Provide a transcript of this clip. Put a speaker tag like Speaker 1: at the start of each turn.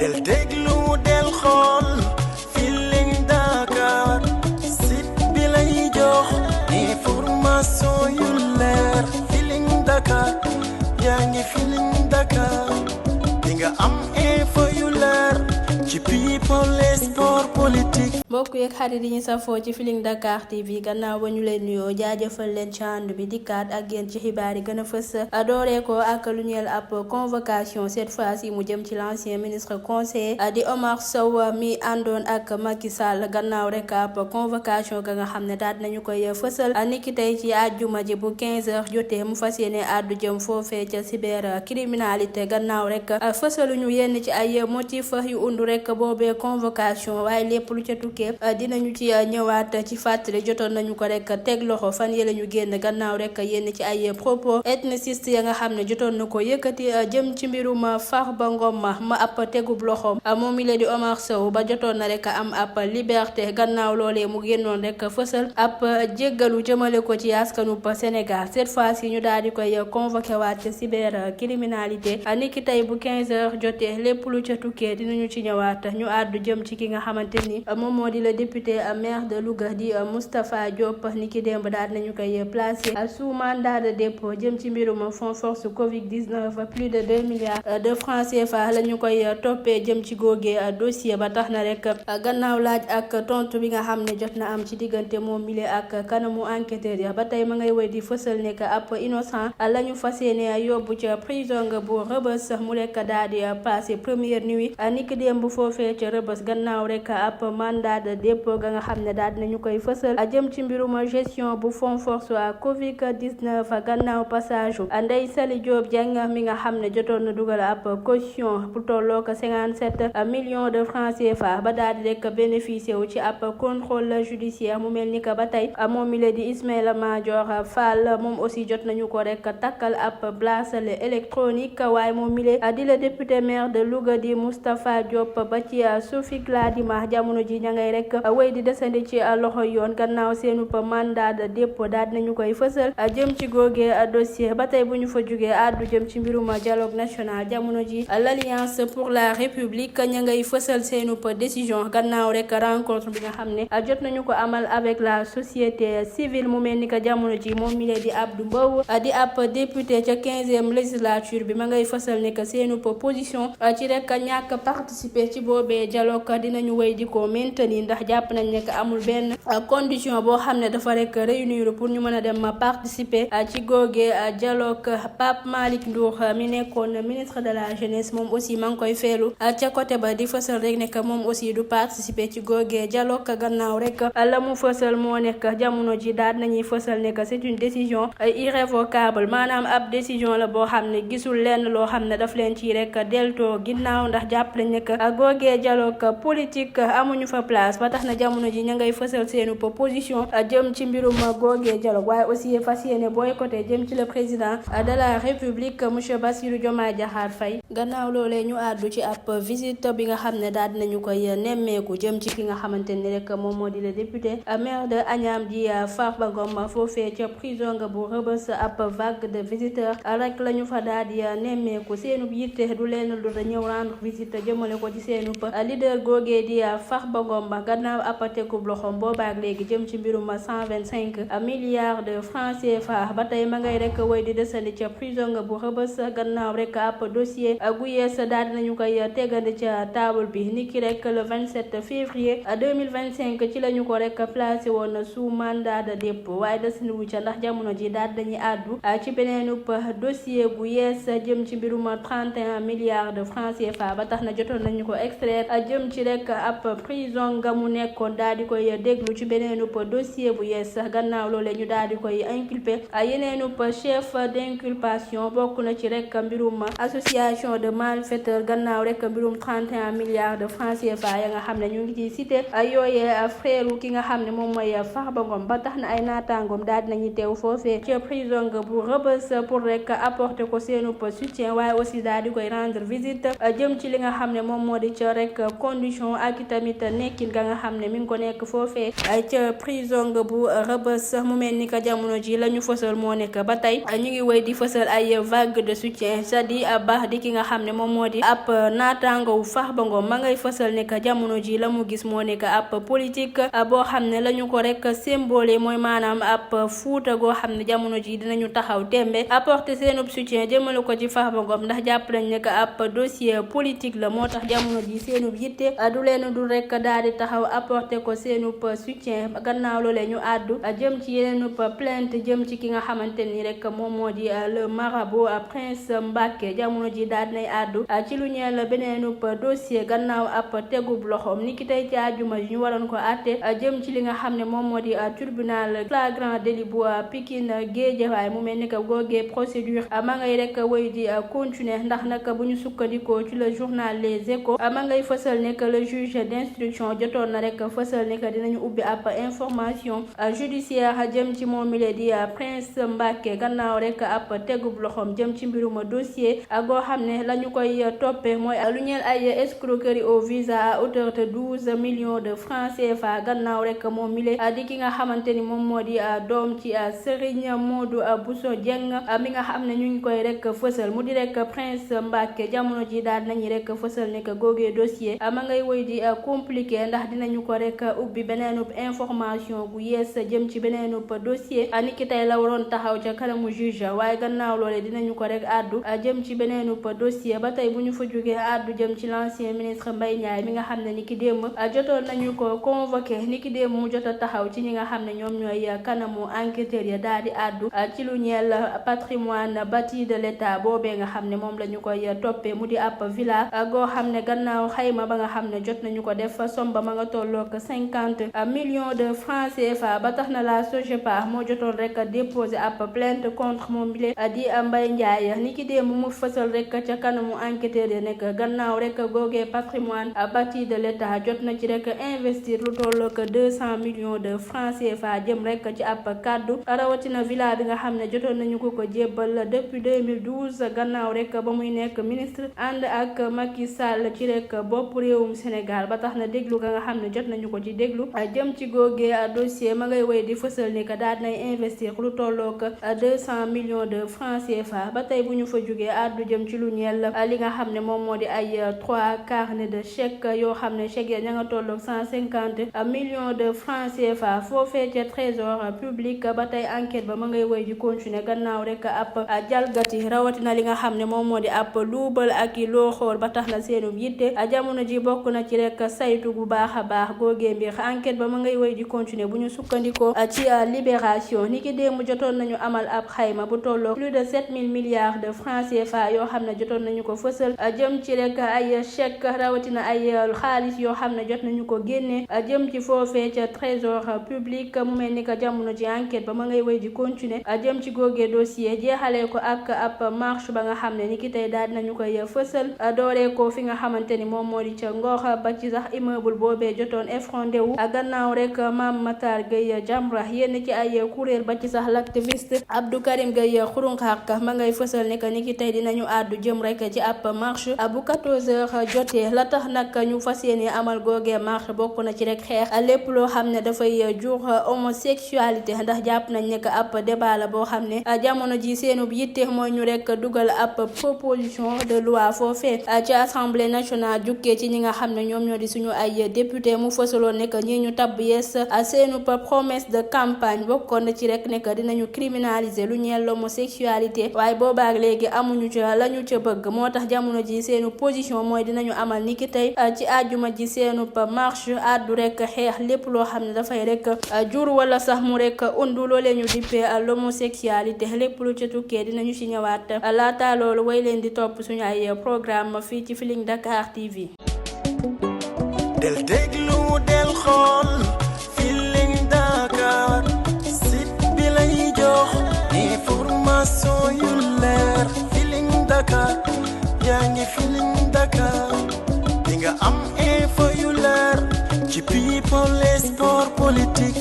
Speaker 1: del déglu del xool Feeling Dakar site bi lay jox information yu leer Feeling Dakar yaa ngi Feeling Dakar di nga am info yu leer ci people et sport politique.
Speaker 2: mbokk yeeg xarit yi ñu safoo ci Feeling Dakar TV gannaaw ba ñu leen nuyoo jaajëfal leen ci ànd bi dikkaat ak yéen ci xibaar yi gën a fës dooree ko ak lu ñeel ab convocation cette fois yi mu jëm ci l'ancien ministre conseiller di Omar Sow mi àndoon ak Macky Sall gannaaw rek ab convocation ga nga xam ne daal nañu koy fësal niki tey ci àjjuma ji bu 15h jotee mu fas yéene àddu jëm foofee ca cybercriminalité gannaaw rek fësaluñu yenn ci ay motif yu undu rek boobee convocation waaye lépp lu ca tukkee dinañu ci ñëwaat ci fàttali jotoon nañu ko rek teg loxo fan yële ñu génn gannaaw rek yenn ci ay propos ethniciste ya nga xam ne jotoon na ko yëkkati jëm ci mbirum Farba Ngom ma ab tegub loxoom moom mi la di Omar Sow ba jotoon na rek am ab liberté gannaaw loolee mu génnoon rek fësal ab jéggalu jëmale ko ci askanu Sénégal cette fois ci ñu daal di koy convoqué waat ci cybercriminalité niki tey bu 15h jotee lépp lu ca tukkee dinañu ci ñëwaat ñu àddu jëm ci ki nga xamante ni moom moo di le député maire de Louga di Moustapha Diop niki démb daal nañu koy placé sous mandat de dépôt jëm ci mbirum fonds force Covid-19 plus de 2 milliards de francs CFA la ñu koy toppee jëm ci googee dossier ba tax na rek gannaaw laaj ak tontu bi nga xam ne jot na am ci diggante moom mile ak kanamu enquêteur ya ba tey ma ngay woy di fësal ne que ab innocent la ñu fas yéene yóbbu ca prison nga bu Rebeuss mu lekk daal di passé première nuit niki démb foofee ca Rebeuss gannaaw rek ab mandat de dépôt ga nga xam ne daal dinañu koy fësal jëm ci mbirum gestion bu fonds force Covid-19 gannaaw passage Ndeye Saly Diop Dieng mi nga xam ne jotoon na dugal ab caution bu tolloo ko 57 millions de francs CFA ba daal di rek bénéficié wu ci ab contrôle judiciaire mu mel ni que ba tey moom mi la di Ismaïla Madior Fall moom aussi jot nañu ko rek takkal ab bracelet électronique waaye moom mi la di la député maire de Louga di Moustapha Diop ba ci Sophie Gladima jamono ji ña ngay rek wéy di desandi ci loxo yoon gannaaw seenu mandat de dépôt daal dinañu koy fësal jëm ci googee dossier ba tey bu ñu fa jugee àddu jëm ci mbirum dialogue national jamono ji l'Alliance pour la République ña ngay fësal seenu décision gannaaw rek rencontre bi nga xam ne jot nañu ko amal avec la société civile mu mel ni que jamono ji moom mi di Abdou Mbow di ab député ca 15e législature bi ma ngay fësal ne que seenu position ci rek ñàkk participer ci boobee dialogue dinañu wéy di ko maintenir ndax jàpp nañ ne que amul benn condition boo xam ne dafa rek réunir pour ñu mën a dem participer ci googee dialogue. Pape Malick Ndour mi nekkoon ministre de la jeunesse moom aussi ma ngi koy feelu ca côté ba di fësal rek ne que moom aussi du participer ci googee dialogue gannaaw rek la mu fësal moo nekk jamono ji daal nañuy fësal ne que c'est une décision irrévocable maanaam ab décision la boo xam ne gisul lenn loo xam ne daf leen ci rek deltoo ginnaaw ndax jàpp nañ ne que googee dialogue politique amuñu fa place ba tax na jamono ji ña ngay fësal seenu position jëm ci mbirum googee dialogue waaye aussi fas yéene boycotté jëm ci le président de la république monsieur Bassirou Diomaye Diakhar Faye gannaaw loolee ñu àddu ci ab visite bi nga xam ne daal dinañu koy nemmeeku jëm ci ki nga xamante ni rek moom moo di le député maire de Agnam di Farba Ngom foofee ca prison nga bu Rebeuss ab vague de visiteurs rek la ñu fa daal di nemmeeku seenub yitte du leen lu da ñëw rendre visite jëmale ko ci seenub leader googee di Farba Ngom gannaaw ab tekub loxoom boobaak léegi jëm ci mbirum 125 milliards de francs CFA ba tey ma ngay rek woy di desandi ca prison nga bu Rebeuss gannaaw rek ab dossier gu yees daal dinañu koy tegandi ca table bi niki rek le 27 février 2025 ci lañu ko rek placé woon sous mandat de dépôt waaye desandi wu ca ndax jamono ji daal dañuy àddu ci beneenub dossier gu yees jëm ci mbirum 31 milliards de francs CFA ba tax na jotoon nañu ko extraire jëm ci rek ab prison nga mu nekkoon daal di koy déglu ci beneenub dossier bu yees gannaaw loole ñu daal di koy inculpé yeneenub chef d'inculpation bokk na ci rek mbirum association de malfaiteurs gannaaw rek mbirum 31 milliards de francs CFA ya nga xam ne ñu ngi ciy cité yooyee frère ki nga xam ne moom mooy Farba Ngom ba tax na ay naataangoom daal dinañuy teew foofee ci prison nga bu Rebeuss pour rek apporter ko seenu soutien waaye aussi daal di koy rendre visite jëm ci li nga xam ne moom moo di ca rek condition ak tamit nekkin ga nga xam ne mi ngi ko nekk foofee ca prison bu Rebeuss. mu mel ni que jamono ji la ñu fësal moo nekk ba tey ñu ngi wéy di fësal ay vague de soutien Sadi Ba di ki nga xam ne moom moo di ab naataango wu Farba Ngom ma ngay fësal ne que jamono ji la mu gis moo nekk ab politique boo xam ne la ñu ko rek symbole mooy maanaam ab fuuta goo xam ne jamono ji dinañu taxaw tembe apporter seenub soutien jëmale ko ci Farba Ngom ndax jàpp nañ ne que ab dossier politique la moo tax jamono ji seenub yitte du leen dul rek daal di taxaw apporter ko seenub soutien gannaaw loolee ñu àddu jëm ci yeneenub plainte jëm ci ki nga xamante ni rek moom moo di le marabout Prince Mbacké jamono ji daal dinay àddu ci lu ñeel beneenub dossier gannaaw ab tegub loxoom ni ki tey ci àjjuma ji ñu waroon ko àtte jëm ci li nga xam ne moom moo di tribunal flagrant délit bu Pikine Guédiawaye mu mel ni que googee procédure ma ngay rek wéy di continuer ndax nag bu ñu sukkandikoo ci le journal Les Échos ma ngay fësal ne que le juge d'instruction jotoon na rek fësal ne que dinañu ubbi ab information judiciaire jëm ci moom mi di Prince Mbacké gannaaw rek ab tegub loxoom jëm ci mbiruma dossier goo xam ne la ñu koy toppee mooy lu ñeel ay escroquerie au visa à hauteur de 12 millions de francs CFA gannaaw rek moom mi di ki nga xamante ni moom moo di doom ci Serigne Modou Bousso Dieng mi nga xam ne ñu ngi koy rek fësal mu di rek Prince Mbacké jamono ji daal nañu rek fësal ne que googee dossier ma ngay woy di compliqué ndax dinañu ko rek ubbi beneenub information bu yees jëm ci beneenub dossier niki tey la waroon taxaw ca kanamu juge waaye gannaaw loole dinañu ko rek àddu jëm ci beneenub dossier ba tey bu ñu fa jógee àddu jëm ci l'ancien ministre Mbaye Ndiaye mi nga xam ne niki démb jotoon nañu ko convoqué niki démb mu jot a taxaw ci ñi nga xam ne ñoom ñooy kanamu enquêteurs ya daal di àddu ci lu ñeel patrimoine bâti de l'État boobee nga xam ne moom la ñu koy toppee mu di ab villa goo xam ne gannaaw xayma ba nga xam ne jot nañu ko def somba ma nga tollook 50 millions de francs CFA ba tax na la SOGEPA moo jotoon rek déposé ab plainte contre moom bile di Mbaye Ndiaye ni ki démb mu fësal rek ca kanamu enquêteur yi nekk gannaaw rek googee patrimoine bâti de l'État jot na ci rek investir lu tollook 200 millions de francs CFA jëm rek ci ab kaddu rawatina villa bi nga xam ne jotoon nañu ko jébbal depuis 2012 gannaaw rek ba muy nekk ministre ànd ak Macky Sall ci rek bopp réewum Sénégal ba tax na déglu ga nga xam ne jot nañu ko ci déglu jëm ci googee dossier ma ngay woy di fësal ni que daal nay investir lu tollook 200 millions de francs CFA ba tey bu ñu fa jógee àddu jëm ci lu ñeel li nga xam ne moom moo di ay 3 carnets de chèques yoo xam ne chèques ya ña nga tollook 150 millions de francs CFA foofee ca trésor public ba tey enquête ba ma ngay woy di continuer gannaaw rek ab jalgati rawatina li nga xam ne moom moo di ab luubal ak i looxoor ba tax na seenum yitte jamono ji bokk na ci rek saytu bu baax a baax googee mbir enquête ba ma ngay woy di continuer bu ñu sukkandikoo ci libération ni ki démb jotoon nañu amal ab xayma bu tolloo plus de 7000 milliards de francs CFA yoo xam ne jotoon nañu ko fësal jëm ci rek ay chèque rawatina ay xaalis yoo xam ne jot nañu ko génne jëm ci foofee ca trésor public mu mel ni que jamono ji enquête ba ma ngay woy di continuer jëm ci googee dossier jeexalee ko ak ab marche ba nga xam ne ni ki tey daal nañu koy fësal dooree ko fi nga xamante ni moom moo di ca Ngor ba ci sax immeuble boobee jotoon effondré wu gannaaw rek Mame Matar Gueye Jamra yenn ci ay kuréel ba ci sax l'activiste Abdou Karim Gueye Xurunxaq ma ngay fësal ne que ni ki tey dinañu àddu jëm rek ci ab marche bu 14h jotee la tax nag ñu fas yéene amal googee marche bokk na ci rek xeex lépp loo xam ne dafay jur homosexualité ndax jàpp nañ ne que ab débat la boo xam ne jamono ji seenub yitte mooy ñu rek dugal ab proposition de loi foofee ci assemblée nationale jukkee ci ñi nga xam ne ñoom ñoo di suñu ay député mu fësaloon ne que ñi ñu tabb yees seenub promesse de campagne bokkoon na ci rek ne que dinañu criminaliser lu ñeel l'homosexualité waaye boobaak léegi amuñu ca la ñu ca bëgg moo tax jamono ji seenu position mooy dinañu amal niki tey ci àjjuma ji seenu marche àddu rek xeex lépp loo xam ne dafay rek jur wala sax mu rek undu loolee ñu dippee l'homosexualité lépp lu ca tukkee dinañu ci ñëwaat laata loolu way leen di topp suñu ay programme fii ci Feeling Dakar TV.
Speaker 1: del déglu del xool Feeling Dakar site bi lay jox information yu leer Feeling Dakar yaa ngi Feeling Dakar di nga am info yu leer ci people et sport politique